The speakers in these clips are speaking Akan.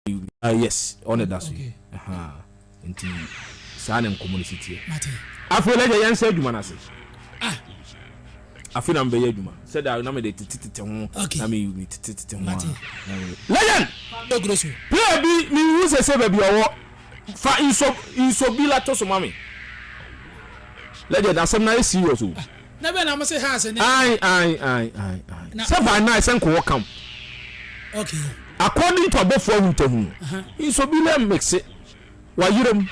Yes, ɔne da so yi. Nti saa ne nkɔmmɔ no si teɛ. Afei lɛgya yɛn nsa adwuma no ase. Ah. Afei na mebɛyɛ adwuma sɛdeɛ na mede tetetete ho na me tetetete ho a. Legend! Player bi mehu sɛ sɛ baabi ɔwɔ fa nso nso bi la to so ma me. Legend, asɛm no ayɛ serious o. Ah. Na bɛ na mo se house ne. Ae ae ae ae ae. Sɛ by night sɛ nkɔwɔ camp. Okay. According to abɔfoɔ ahuntahunu. Nso bi lɛ mixe wayera mu.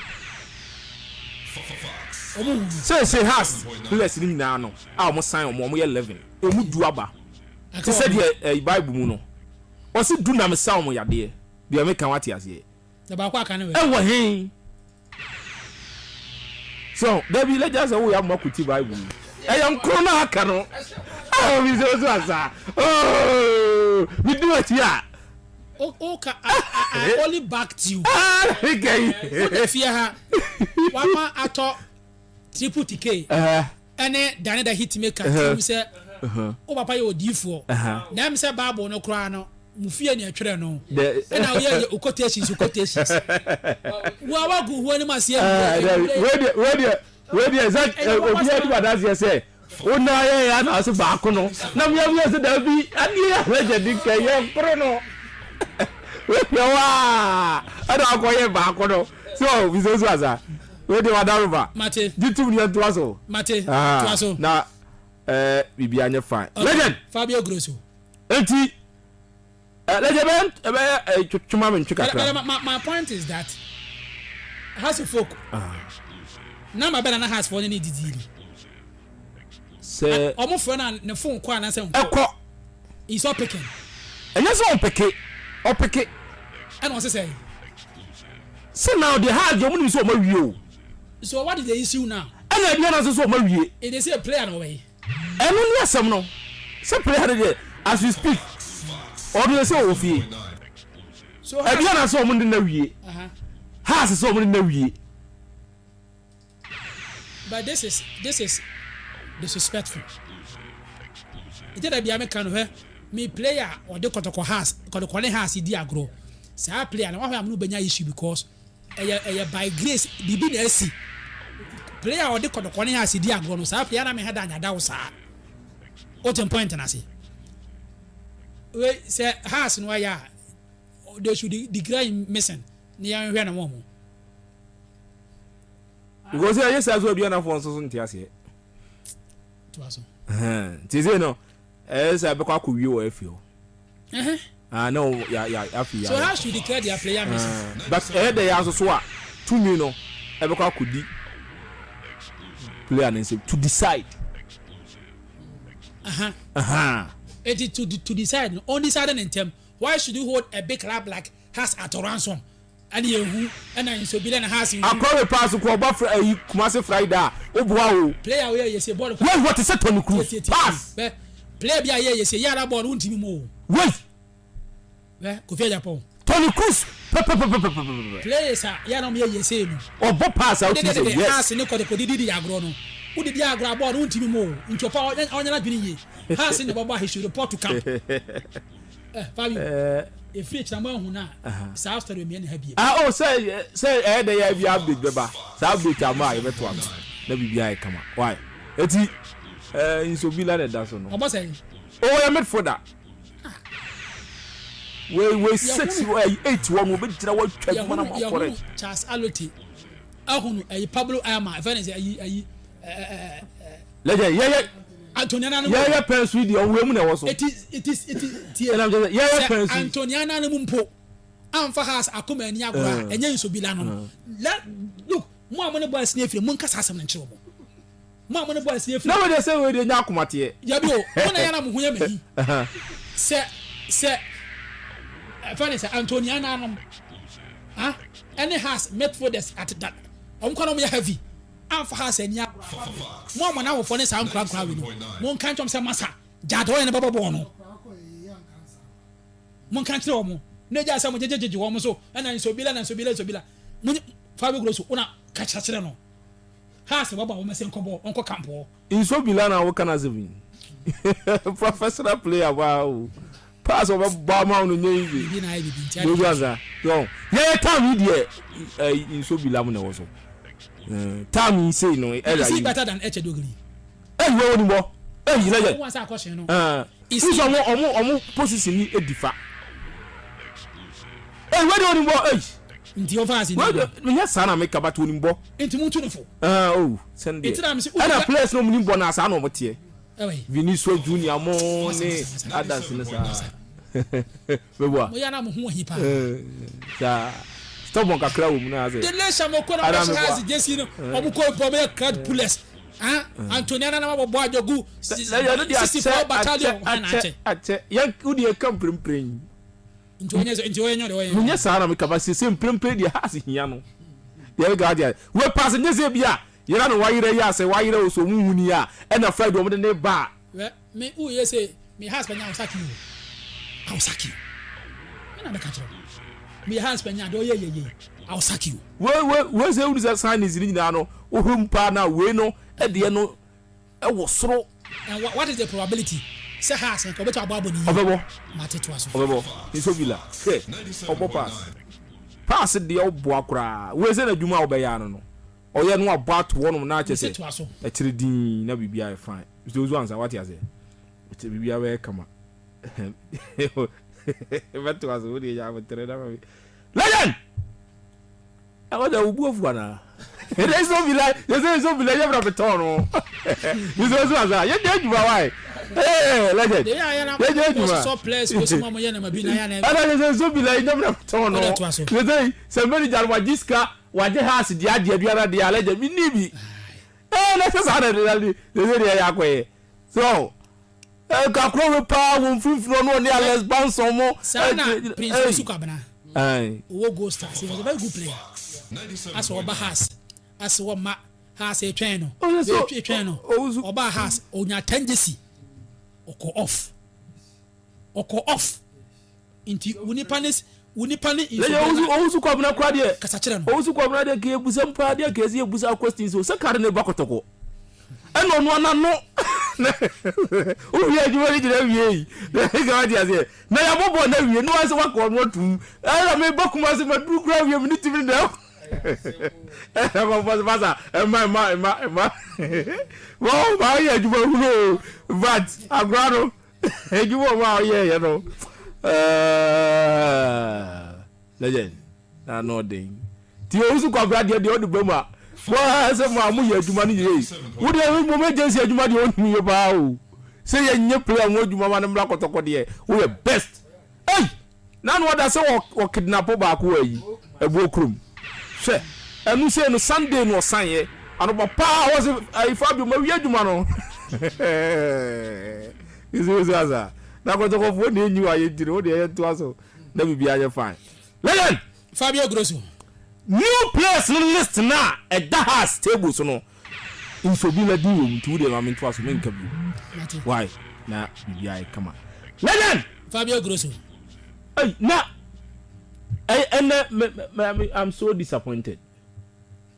Seesei house players no nyinaa no a wɔn sign wɔn wɔn yɛ 11 emu du aba. Te sɛ deɛ ɛyi Bible mu no. Ɔsi du na mesa wɔn yadeɛ. Deɛ meka wate aseɛ. Na baako aka ne wɛ. Ɛwɔ he? So dabi lɛgya sɛ woyɛ ama kuti Bible mu. Ɛyɛ nkoro na aka no. Ah, mi sɛ osu asa. Oh, mi di w'akyi a. O ka I only backed you. Ah, kɛyi. O de fie ha. Wama atɔ triple TK. Ɛne Dane da hitmaker tirim sɛ wo papa yɛ odiifoɔ na ɛm sɛ Bible no koraa no mo fie ne ɛtwerɛ no ɛna woyɛ yɛ quotations quotations wo a wagu ho anim aseɛ. Wedeɛ sɛ obi adi wadaseɛ sɛ wo na yɛ yɛ ana ase baako no na meameyɛ sɛ daabi adeɛ yɛ alɛgya di nka yɛ koro no wedeɛ waa ɛna akɔyɛ baako no sɛ ɔfisɛ so asa. Wei deɛ wada roba. Mate. Gye tum deɛ ntoa so. Mate. Ah, toa so. Na ɛɛ eh, biribi anyɛ fine. Okay. Legend. Fabio Grosso. Eti eh, legend ɛbɛyɛ ɛbɛyɛ eh, twema me ntwe kakra. But, but my point is that House of Folk. Ah. Na ma bɛna na House for ne ne didi ni. Sɛ. Ɔmo fɛ na ne phone kɔ anasɛ nkɔ. Ɛkɔ. He's not picking. Ɛnyɛ sɛ ɔmpeke, ɔpeke. Ɛna ɔsɛ sɛ. Sɛ now deɛ ha deɛ ɔmo nim sɛ ɔmo awie o. So what is the issue now? Ɛna ɛdeɛ na nso sɛ ɔmo awie. It is a player na ɔbɛyi. Ɛno ne asɛm no. Sɛ player no deɛ as we speak ɔno yɛ sɛ ɔwɔ fie. So ɛdeɛ na sɛ ɔmo de na wie. Ha sɛ ɔmo de na wie. But this is disrespectful. Nti da bia meka no hwɛ me player ɔde Kɔtɔkɔ Hearts, Kɔtɔkɔ ne Hearts di agorɔ. Saa player no wahwɛ amono bɛnya issue because ɛyɛ by grace biribi na asi. Player ɔde Kɔtɔkɔ ne Hearts di agorɔ no, saa player na mehɛ da nyada wo saa. Wote point na ase. Wei sɛ Hearts no ayɛ a, they should declare him missing ne yɛnhwɛ ne wɔn mo. Because ɛyɛ saa so aduanafoɔ nso so nte aseɛ. Nti sei no ɛyɛ sɛ ɛbɛkɔ akɔwie wɔ afi hɔ. Ah, no, ya ya afi ya. So how should declare their player missing? But ɛyɛ dɛ yɛ aso so a tumi no ɛbɛkɔ akɔdi player ne nsam to decide. Eti to decide no, on decide ne ntɛm. Why should you hold a big club like Hearts at ransom? Ɛna ehu ɛna nsobile na Hearts nhu. Akɔre pass kɔ ɔba fra ayi Kumasi Friday a woboa o. Player wo yɛ yɛsie bɔɔl. Wei wɔ te sɛ Toni Kroos pass. Bɛ player bi a yɛ yɛsie yɛ ara bɔɔl no wontumi mu o. Wei. Bɛ Kofi Agyapong. Toni Kroos pɛpɛpɛpɛpɛpɛ. Players a yɛ na wɔn yɛ yɛsie no. Ɔbɔ pass a wotumi sɛ yes. Hearts ne kɔtɔkɔ didi di agorɔ no wodidi agorɔ a bɔɔl no wontumi mu o nti ɔpa ɔnyɛ n'adwene yie. Hearts ne bɔbɔ a he should report to camp. Eh, Fabio, efiri akyina mo ahu na saa story mi ɛna ha bie. Ah, oh, sɛ ɛyɛ dɛ yɛ bi update bɛba. Saa update ama a yɛbɛto aso na biribi ayɛ kama. Why? Eti nso bi la na ɛda so no. Ɔbɔ sɛn? Oh, yɛ midfielder. Wei six 8 wɔ no obɛgyina watwa adwuma no ma kɔrɛ. Yɛhunu Charles Alote ahunu ɛyi Pablo Ayama ɛfɛ ne sɛ ɛyi ɛyi ɛɛ. Lɛgɛ yɛyɛ Anthony Ananu. Yɛyɛ pɛn so yi deɛ ɔwɔ mu na ɛwɔ so. Eti tie. Ɛnam kyerɛ sɛ yɛyɛ pɛn so. Sɛ Anthony Ananu mu mpo anfa Hearts akoma ani agorɔ a ɛnyɛ nsobila no. Let look, mo a mo ne boys ne efiri mo nkasa asɛm no nkyerɛ wɔn. Mo a mo ne boys ne efiri. Na wei deɛ sɛ wei deɛ nya akoma teɛ. Yabi o, mo na yɛn na mo ho yɛ mɛ yi. Sɛ ɛfɛ ne sɛ Anthony Ananu ah ɛne Hearts midfielders at that wɔn kɔ na wɔn yɛ heavy. Amfa ha sɛ ani agorɔ afa me. Mo a mo n'awofoɔ ne saa nkora nkora wei no, monka nkyerɛ wɔn sɛ, 'Masa, gyaa deɛ ɔyɛ no bɛbɔ bɔɔl no. Monka nkyerɛ wɔn, na gyaa sɛ mogyegyegyegye wɔn so, ɛna nsobila na nsobila nsobila. Monye Fabio Grosso, wo na ka kyerɛ no. Ha sɛ wɔbɔ a wɔmɛsɛ nkɔbɔ, ɔnkɔ camp hɔ. Nsobila na woka n'asɛm yi. Professional player paa o. Pass ɔbɛbɔ ama wo no nyɛ easy. Bibi na ayɛ bibi nti adi. Ansa. Yɔn yɛyɛ time yi deɛ ɛɛ nso bi lam na ɛwɔ so. Time yi sei no ɛra yi. Is he better than Eche Dogri? Ɛyi wɔ wɔn bɔ. Ɛyi lɛyɛ. Wɔn asa akɔhyɛn no. Ɛɛ nso ɔmo ɔmo ɔmo position ni edi fa. Ɛyi wɔ de wɔn bɔ ɛyi. Nti ɔfa ase ni bɔ. Nyɛ saa na meka but wɔn bɔ. Nti mu tu no fo. Ɛɛ o sɛn deɛ. Ɛna players na ɔmo ni bɔ na saa na ɔmo teɛ. Vinicius Junior mo ne others no saa. Meboa. Mo yɛ na mo ho ahi paa. Saa stubborn kakra wɔ mu na asɛ. Delesha mo kɔ na mo hyɛ ase jesi no ɔmo kɔ bɔ mo yɛ crowd pullers. Ah Antonia na na mo bɔ adwogu. 64 battalion hwan na akyɛ. Akyɛ yɛn wo deɛ ka mprempren. Nti ɔnyɛ nti ɔyɛ nyɛ deɛ ɔyɛ. Menyɛ saa na meka ba sese mprempren deɛ house hia no. Deɛ meka deɛ we pass nyɛ sɛ bi a Yera no wayera yi a sɛ wayera o sɛ ɔmo hu ni a ɛna Friday ɔmo de ne ba a. Hwɛ me wo yɛ se me husband I will sack you o I will sack you me na me ka kyerɛ wo me yɛ husband nya deɛ ɔyɛ yɛ yɛ I will sack you. Wei wei wei sɛ wunu sɛ signings ne nyinaa no wohwɛ mu paa na wei no ɛdeɛ no ɛwɔ soro. And what is the probability sɛ Haas nka ɔbɛtumi abɔ abɔ ne yie? Ɔbɛbɔ. Mate toa so. Ɔbɛbɔ. Nso Villa hwɛ ɔbɔ pass pass deɛ ɔboa koraa wei sɛ n'adwuma a ɔbɛyɛ ano no. Ɔyɛ no wabɔ ato hɔnom na akyɛ sɛ akyire dinn na biribiara yɛ fine. Mr. Ozu ansa wate aseɛ? Akyire biribiara bɛyɛ kama. Bɛto ase wo deɛ yɛ abotere na ma me. Legend! Ɛwɔ sɛ wo bu afu anaa? Ɛdɛ nso bi la yɛsɛ nso bi la yɛ bra betɔn no. Mr. Ozu ansa yɛ nyɛ adwuma wae. Hey, legend. Yɛ nyɛ adwuma. Ɛdɛ yɛsɛ nso bi la yɛ bra betɔn no. Yɛsɛ sɛ manager no wagye sika Wagye house deɛ agye aduana deɛ alɛgya mi ni bi ɛɛ na sɛ saa na ɛde na de deɛ yɛ akɔyɛ so ɛɛ kakoro we paa wɔn mfimfini ɔno ɔne Alex Banson mo. Saa na Prince Osu Kwabena owó Gold Stars he was a very good player asɛ ɔba house asɛ ɔma house etwɛn no etwɛn no ɔba house onya ten jersey ɔkɔ off ɔkɔ off. Nti wo nipa ne wo nipa ne nso. Lɛyɛ owusu owusu kwabena kura deɛ. Kasa kyerɛ no. Owusu kwabena deɛ kɛ ebusa mu paa deɛ kɛ esi ebusa questions o sɛ kari ne ba kɔtɔkɔ ɛna ɔno ana no na wowie adwuma no gyina wie yi na ɛka wate aseɛ na yɛabɔ bɔɔl na wie no asɛ wakɔ ɔno atum ɛna meba kuma se maduru kura wie me ne timi na ɛna kɔfɔ sɛ basa ɛma ɛma ɛma ɛma wɔn ma ɔyɛ adwuma hunu o but agorɔ no Edwuma ɔmo a ɔyɛɛ yɛ no ɛɛɛ legend na ano ɔden ti owusu kwabra deɛ deɛ ɔde ba mu a mo a sɛ mo a mo yɛ adwuma no yie wo deɛ mo mo agency adwuma deɛ ɔnim yɛ paa o sɛ yɛ nye player ho adwuma ma no mmra kɔtɔkɔ deɛ woyɛ best ei Na na ɔda sɛ wɔ kidnapo baako wɔ ayi ɛboɔ kurom hwɛ ɛno sei no Sunday na ɔsan yɛ anɔpa paa wɔ se ayi Fabio ma wie adwuma no nso nso asa na kɔtɔkɔfoɔ na enyi wɔ ayɛ nti no wo deɛ yɛ ntoa so na biribi ayɛ fine legend Fabio Grosso new players no list na ɛda has table so no Nso bi la din wɔ mu nti wo deɛ ma me ntoa so menka bio. Why? Na biribi ayɛ kama. Legend! Fabio Grosso. Hey, na ɛnɛ me me I'm so disappointed.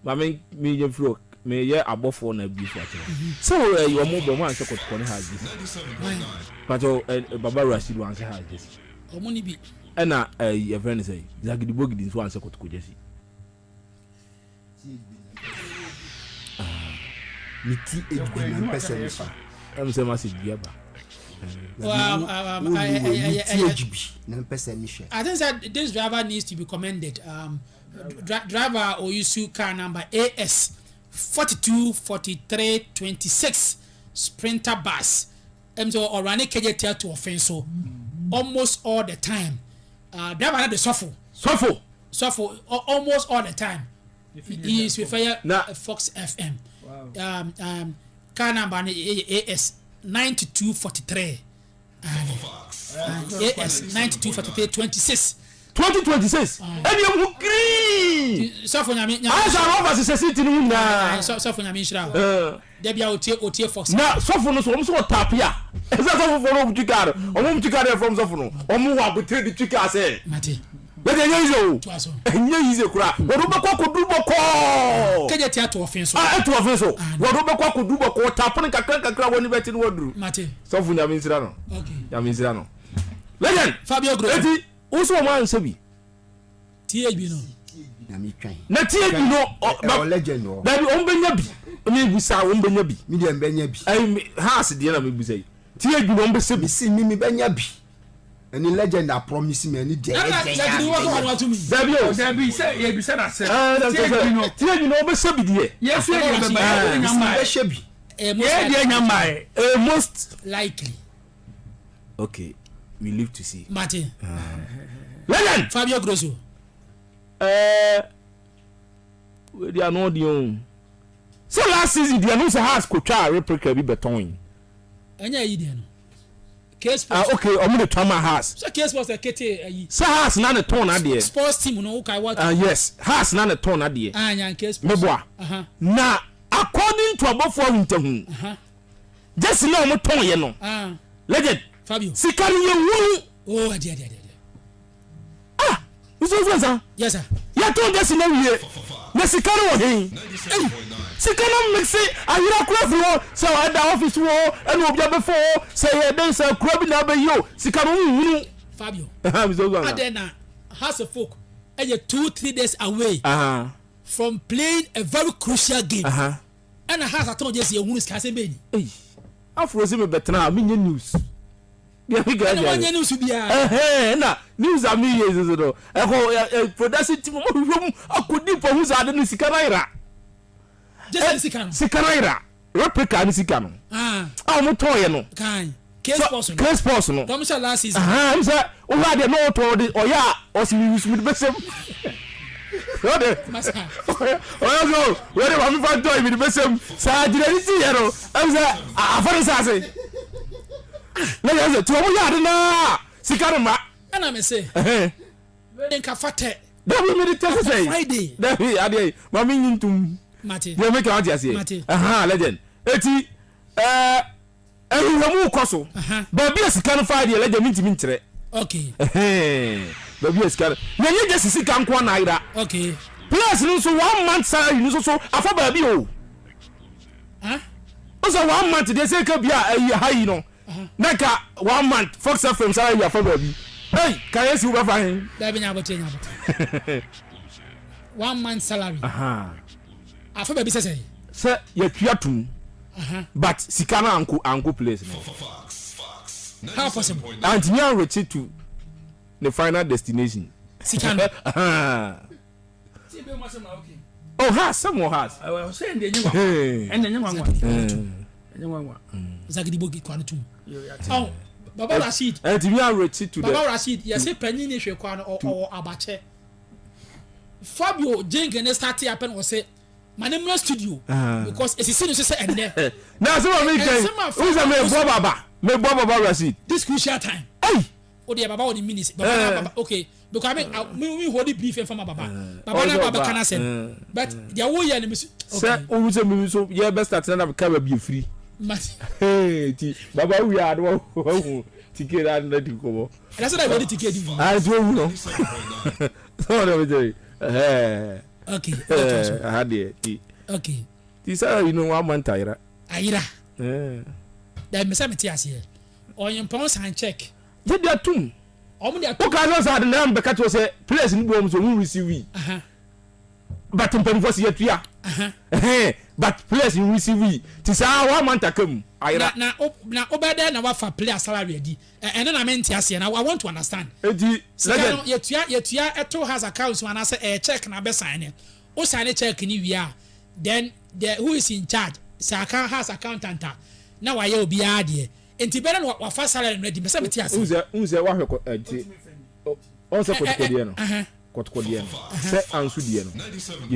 Ma me me yɛ firi me yɛ abɔfoɔ na bi so akyerɛ. Sɛ wɔ ɛyi wɔn bɔ wɔn ansɛ kɔtɔkɔ ne house gyesi. Pàtó ɛ Baba Rasheed wɔn ansɛ house gyesi. Wɔn ni bi. Ɛna ɛyi ɛfrɛ ne sɛ Zagidi Bogidi nso ansɛ kɔtɔkɔ gyesi. Me ti edidi na mpɛ sɛ mefa. Ɛmu sɛ ma se dua ba. Me ti edidi na mpɛ sɛ mehwɛ. I think that this driver needs to be commended. Um, dri driver Oyusu car number AS 424326 Sprinter bus. Ɛm sɛ ɔrane kɛgye tia to ɔfen so almost all the time. Uh, driver na de sɔfo. Sɔfo. Sɔfo almost all the time he is with fɛyɛ Fox FM um, um, car number no yɛ AS 9243 AS 9243 26 2026 ɛni emu green sɔfo nyame nyame ayɛ sɛ arɔba hyehyɛ seat no ho nyinaa sɔfo nyame nhyira o Dabi a otie otie fox. Na sɔfo no so wɔn so wɔ taape a ɛsɛ sɔfo fo no wɔn twi kaa no wɔn twi kaa no ɛfam sɔfo no wɔn wɔ abotire de twi kaa sɛ. Mate. Yɛ de ɛnyɛ yize o ɛnyɛ yize kura wɔde bɛkɔ akɔduru bɔkɔɔ. Kɛnyɛ ti ato ɔfin so. A ɛto ɔfin so wɔde bɛkɔ akɔduru bɔkɔɔ taape no kakra kakra wɔn ni bɛte no wɔduru. Mate. Sɔfo nyame nsira no. Okay. Nyame nsira no. Legend. Fabio Grosso. Eti woso wɔn ansɛ bi. THB no. Na mi twɛn. Na THB no. Ɛwɔ legend wɔ. Dabi wɔn bɛ nya bi. Mi busa wɔn bɛ nya bi. Mi deɛ mbɛ nya bi. Ɛyi house deɛ na mi busa yi. THB no wɔn bɛ se bi. Mi si mi mi bɛ nya bi. Ɛni legend a promise mi ɛni deɛ ɛyɛ deɛ ya mi bɛ nya. Dabi o. Dabi sɛ yɛ bisa na sɛ. THB no THB no wɔn bɛ se bi deɛ. Yɛ so yɛ bɛ ba yɛ nya maa yɛ. Bɛ hyɛ bi. Yɛ deɛ nya maa yɛ. Most. Likely. Okay, we live to see. Martin. Legend. Fabio Grosso. Ɛɛ, wei ano ɔdi o. Sɛ last season deɛ no sɛ Hearts kotwa replica bi bɛtɔn yi. Ɛnyɛ ayi deɛ no. K Sports. Ah okay, ɔmo de tɔn ma Hearts. Sɛ K Sports ɛkete ayi. Sɛ Hearts na ne tɔn adeɛ. Sports team no okay what. Ah yes, Hearts na ne tɔn adeɛ. Ah nyan K Sports. Meboa. Na according to abɔfo ahuntahu. Jersey na ɔmo tɔn yɛ no. Legend. Fabio. Sika no yɛ hunu. Oh adi adi adi. Ah, nso nso nsa. Yes sir. Yɛ tɔn jersey na wie. Na sika no wɔ he? Ei, sika no mixe ayera kura firi hɔ sɛ ɛda office wɔ hɔ ɛna obi abɛfɔ hɔ sɛ yɛ den sɛ kura bi na abɛyi o sika no nhunu. Fabio. Nso nso nsa. Adɛn na House of Folk ɛyɛ 2-3 days away. From playing a very crucial game. Ɛna Hearts atɔn jersey ehunu sika asɛm bɛyɛ ni. Ei, afro se mebɛtena a menyɛ news. Deɛ me Ɛna wɔnyɛ news biara. Ɛhɛn, ɛna news a meyɛ soso no, ɛkɔ ɛ production team ɔmo hwehwɛ mu akɔ deep ahu sɛ ade no sika no ayera. Jersey ne sika no. Sika no ayera. Replica ne sika no. Ah. A ɔmo tɔɔyɛ no. Kan. K Sports no. K Sports no. Dɔm sɛ last season. Ɛhɛn, sɛ wohwɛ adeɛ na ɔtɔn ɔde ɔyɛ a ɔsi mi yusu mi de bɛsɛm. Ɔde ɔyɛ so wɔde maame fa ntɔ yi mi de bɛsɛm saa gyina ne ti yɛ no ɛm sɛ afa ne saase. Na yɛ sɛ tí wɔn yɛ ade naa sika no ma. Ɛna mi se. Wei nka fa tɛ. Dabi mi de tɛ sisɛ yi. Friday. Dabi adeɛ yi maame nyi ntum. Mate. Deɛ mi ka wate aseɛ. Mate. Ɛhan legend eti ɛɛ. Nhwehwɛmu kɔ so. Baabi a sika no fae deɛ lɛgya mentumi nkyerɛ. Okay. Baabi a sika no na ɛnyɛ gyesi sika nko na ayera. Okay. Players no nso one month salary no nso so afa baabi o. Huh? O sɛ one month deɛ sɛ ɛka bi a ɛyi ha yi no. Na nka one month Fox FM salary afa baabi. Hey, ka yɛ si wobɛfa he? Dabi nya abote nya abote. One month salary. Aha. Afa baabi sɛ sɛ. Sɛ yɛtua tum. But sika no anko anko place no. How possible? Antumi anreche to the final destination. Sika no. Oh, has some more has. Zagidibo kwa no tum. Oh, Baba Rashid. Antumi anreche to the. Baba Rashid, yɛse panyin ne hwɛ kwa no ɔwɔ abakyɛ. Fabio Jenke ne start up and ɔsɛ ma ne mmra studio because esisi no so sɛ ɛnnɛ. Na asɛm a meka yi, wohu sɛ meboa baba, meboa baba Rasheed. This crucial time. Ei! O deɛ baba wɔ ne minutes. Baba na baba okay because I mean me me hold brief ɛnfa ma baba. Baba na baba kana sɛm but deɛ wo yɛ no me si. Sɛ wohu sɛ me nso yɛ bɛ start na na meka baabi efiri. Mate. Ti baba wo wie a na wahu tike na na di nkɔmɔ. Ɛna sɛ na wɔ de tike di nkɔmɔ. Ah nti wohu no. Sɛ wɔn na bɛ kyerɛ. Okay. Aha deɛ ti. Okay. Ti sɛ yi no wa ma ntayera. Ayera. Dɛ mɛ sɛ mi ti aseɛ. Ɔyempɔn sign check. Gye di atum. Ɔmo de atum. O ka sɛ sɛ ade na mbɛka kyerɛ sɛ players ni bi wɔn so wɔn receive yi. But mpanyinfoɔ si yɛtua. But players ni receive yi. Ti saa wa ma ntaka mu ayera. Na na na ɔbɛ dɛ na wafa player salary adi. Ɛno na mente aseɛ na I want to understand. Enti Sika no yɛtua yɛtua ɛto has account mu anaasɛ ɛyɛ check na abɛ sign ne. Wo sign check ne wie a then the who is in charge sɛ aka has accountant a na wayɛ obiara deɛ. Enti bɛdɛ na wafa salary no adi mpɛ sɛ mete aseɛ. Wohu sɛ wohu sɛ wahwɛ kɔ ɛnti ɔn sɛ kɔtɔkɔ deɛ no kɔtɔkɔ deɛ no sɛ anso deɛ no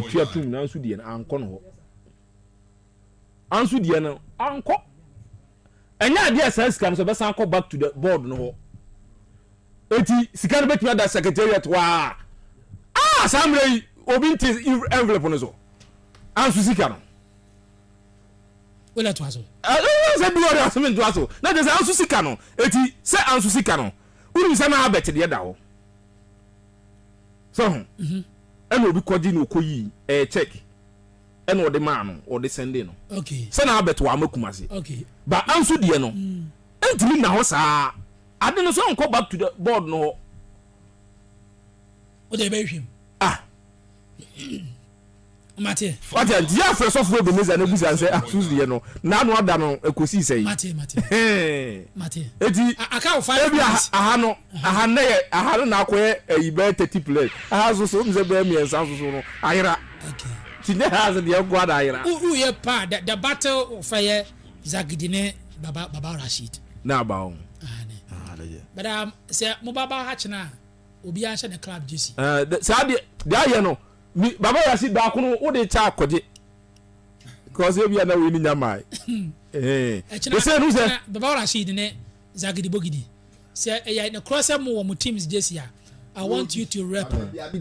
yɛtua tum na anso deɛ no ankɔ no hɔ anso deɛ no ankɔ. Ɛnyɛ adeɛ a saa sika no sɛ ɔbɛsan akɔ back to the board no hɔ. Eti sika no bɛtumi ada secretariat hɔ a. Ah, saa mmerɛ yi obi nte envelope no so. Anso sika no. Wọ́n to aso. Ɛ sɛ bi wɔde asɛm nto aso. Na kyerɛ sɛ anso sika no. Eti sɛ anso sika no. Wonim sɛ na Albert deɛ da hɔ. Sɛ ho. Mhm. Ɛna obi kɔgye na ɔkɔyii ɛyɛ check. Ɛna ɔde maa no ɔde sɛnde no okay. Sɛ na Albert wɔ ama Kumasi okay. Ba anso deɛ no mm. Ɛntumi nna hɔ saa. Ade no so nkɔ back to the board no hɔ. O de bɛ hwɛ mu. Ah. Mate. Wate nti yɛ afrɛ sɔfo Ebenezer na ebusa sɛ asus deɛ no n'ano ada no ekosi sɛ yi. Mate mate. Mate. Eti aka wo 5 ebi minutes. Aha no aha nnɛ yɛ aha no na akɔyɛ ayi bɛyɛ 30 players aha nso so sɛ bɛyɛ mmiɛnsa nso so no ayera. Okay. Ti nyɛ ha ase deɛ nko ada ayera. Wo yɛ pa the battle fɛ yɛ Zagidi ne Baba Baba Rashid. Na aba ho. Ah ne. Ah But sɛ mo baba ha kyena obiara nhyɛ ne club jersey. Eh, saa deɛ deɛ ayɛ no mi Baba Rashid baako no wo de kyɛ akɔgye. Because ebi a na wei ni nya maa. Eh. Ɛkyena no sɛ Baba Rashid ne Zagidi Bogidi. Sɛ ɛyɛ nokorɛ sɛ mo wɔ mo teams jersey a, I want you to rep. Ɛna mi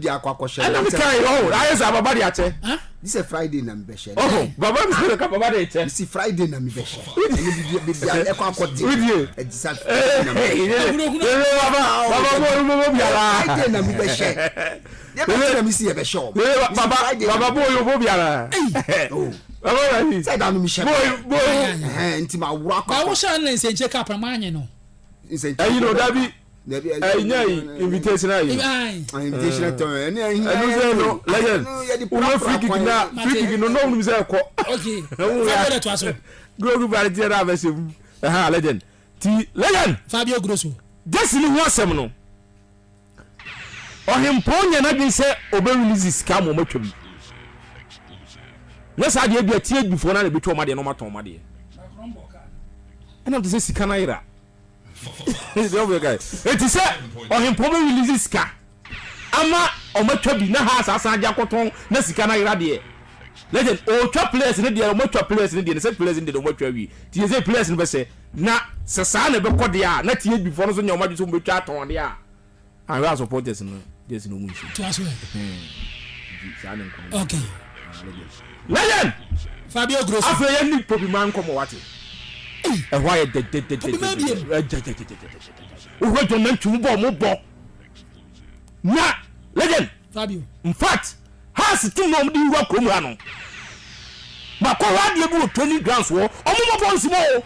kan yi ɔho ayɛ sɛ baba de akyɛ. This Friday na mi bɛ hyɛ. Ɔho baba mi sɛ ka baba de kyɛ. This Friday na mi bɛ hyɛ. Ɛni bi bi ɛkɔ akɔ di. Widie. Ɛdisa Friday na mi bɛ hyɛ. Baba baba mo mo mo biara. Friday na mi bɛ hyɛ. Yɛ bɛ kyerɛ mi si yɛ bɛ hyɛ ɔmo. Baba baba mo yo mo biara. Baba yɛ yi. Sɛ ɛda no mi hyɛ. Mo mo. Nti ma wura akɔ. Ba wo hyɛ ne nsɛnkyɛ kapra maa nye no. Ɛyi no dabi ɛyi nyɛ yi invitation ayi. Invitation tɔn ɛni ɛyi. Ɛnu sɛ no legend wúwo free kick na free kick no n'o sɛ ɛkɔ. Ok Fabio de to aso. Gúrò gúrò tiɛ n'a bɛ se mu ɛhɛn legend ti legend. Fabio Grosso. Jesi ni ho asɛm no ɔhempɔn nyɛ n'adwene sɛ ɔbɛ release sika ma ɔmo atwa bi nyɛ saa deɛ bi a tie bifoɔ na na ebetwa ɔmo adeɛ na ɔmo atɔn ɔmo adeɛ ɛnam te sɛ sika no ayera. Eti sɛ ɔhempɔn bɛ release sika ama ɔmo atwa bi na ha asan agye akɔtɔn na sika no ayera deɛ, legend ɔretwa players no deɛ, ɔmo atwa players no deɛ ne sɛ players no deɛ ɔmo atwa awie ti yɛ sɛ players no bɛsɛ na sɛ saa na ɛbɛkɔ deɛ a na THB foɔ no so nyɛ ɔmo adwene sɛ ɔmo bɛtwa atɔn deɛ a ahwɛ a supporters no just no ɔmo nhyɛ. To aso ɛ. Nti saa ne nkɔmɔ. Okay. Legend. Fabio Grosso. Afei yɛn ni Pobi man nkɔmɔ wate. Ɛhɔ ayɛ dɛdɛdɛdɛ. Pobi man biem. Dɛdɛdɛdɛdɛ. Wohwɛ John Nantwi mu bɔ ɔmo bɔ. Na legend. Fabio. In fact, Hearts team na ɔmo de wura kurom ha no. Makɔ hɔ adeɛ bi wɔ training grounds wɔ. Ɔmo mɔ bɔ nsi mo o.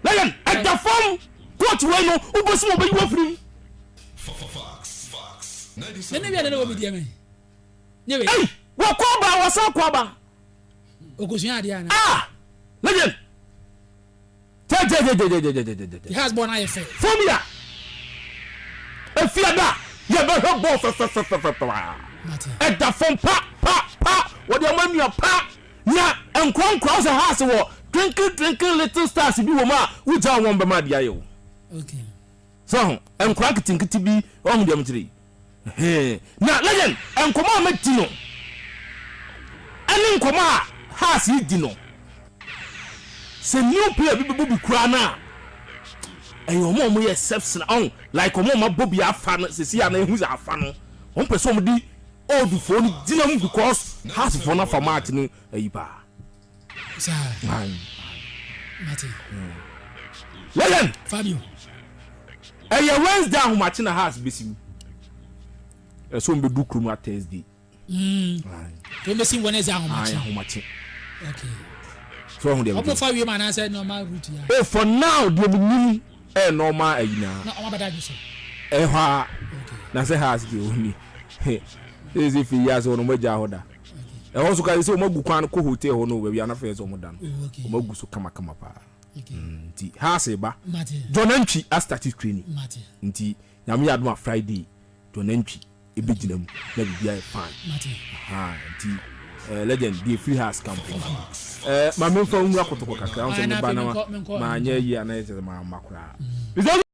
Legend, ɛda fam. Coach wei no, wobɛsi ma ɔbɛyi wo afiri mu. Nene wia nene wɔ mi deɛ mɛ. Nye wei. Ei, wɔkɔ aba, wɔsan kɔ aba. Okosua adeɛ ana? Ah, legend. Gyɛgyɛgyɛgyɛgyɛgyɛgyɛgyɛ. The house bɔ n'ayɛ fɛ. Fomia. Efiada, yɛbɛhwɛ bɔɔl fɛfɛfɛfɛfɛ paa. Ɛda fam pa pa pa, wɔde ama nua pa. Na nkora nkora sɛ house wɔ twinkle twinkle little stars bi wɔ mu a wogya wɔn bɛma adeɛ ayɛ o. Okay. So ho nkora nketenkete bi ɔho deɛ mekyerɛ yi. Hee. Na legend nkɔmɔ a mɛdi no ɛne nkɔmɔ a house yi di no sɛ new player bi bɛbɔ bi koraa no a ɛyɛ wɔn a wɔyɛ exceptional ɔho like wɔn a wɔabɔ bi afa no sisi a na ehu sɛ afa no wɔn pɛ sɛ wɔn de old foɔ no gyina mu because house foɔ no afa match no ayi paa. Saa. Mate. Legend. Fabio. Ɛyɛ Wednesday ahomakye na house bɛsi mu. Ɛsɛ wɔn bɛdu kurom a Thursday. Wɔn bɛsi Wednesday ahomakye. Ahomakye. Okay. So ɔho deɛ. Ɔmo fa wiem anaasɛ normal route ya. Oh for now deɛ mi nim ɛyɛ normal ayi na. Na ɔmo abɛda adwo so. Ɛhɔ a. Na sɛ house deɛ wɔn ni. Ɛsɛ fi yi ase wɔn ɔmo agya hɔ da. Ɛhɔ nso ka sɛ wɔn agu kwan kɔ hotel hɔ no baabi anafɛ sɛ wɔn da no. Wɔn agu so kamakama paa. Nti house ba. John Antwi astart training. Nti nyame yɛ adom a Friday John Antwi ebegyina mu na biribi ayɛ fine. Aha nti eh, legend deɛ free house camp no. Eh, ma memfa nwura kɔtɔkɔ kakra, wo sɛ meba na ma anyɛ yie a na yɛ sɛ ma ma koraa.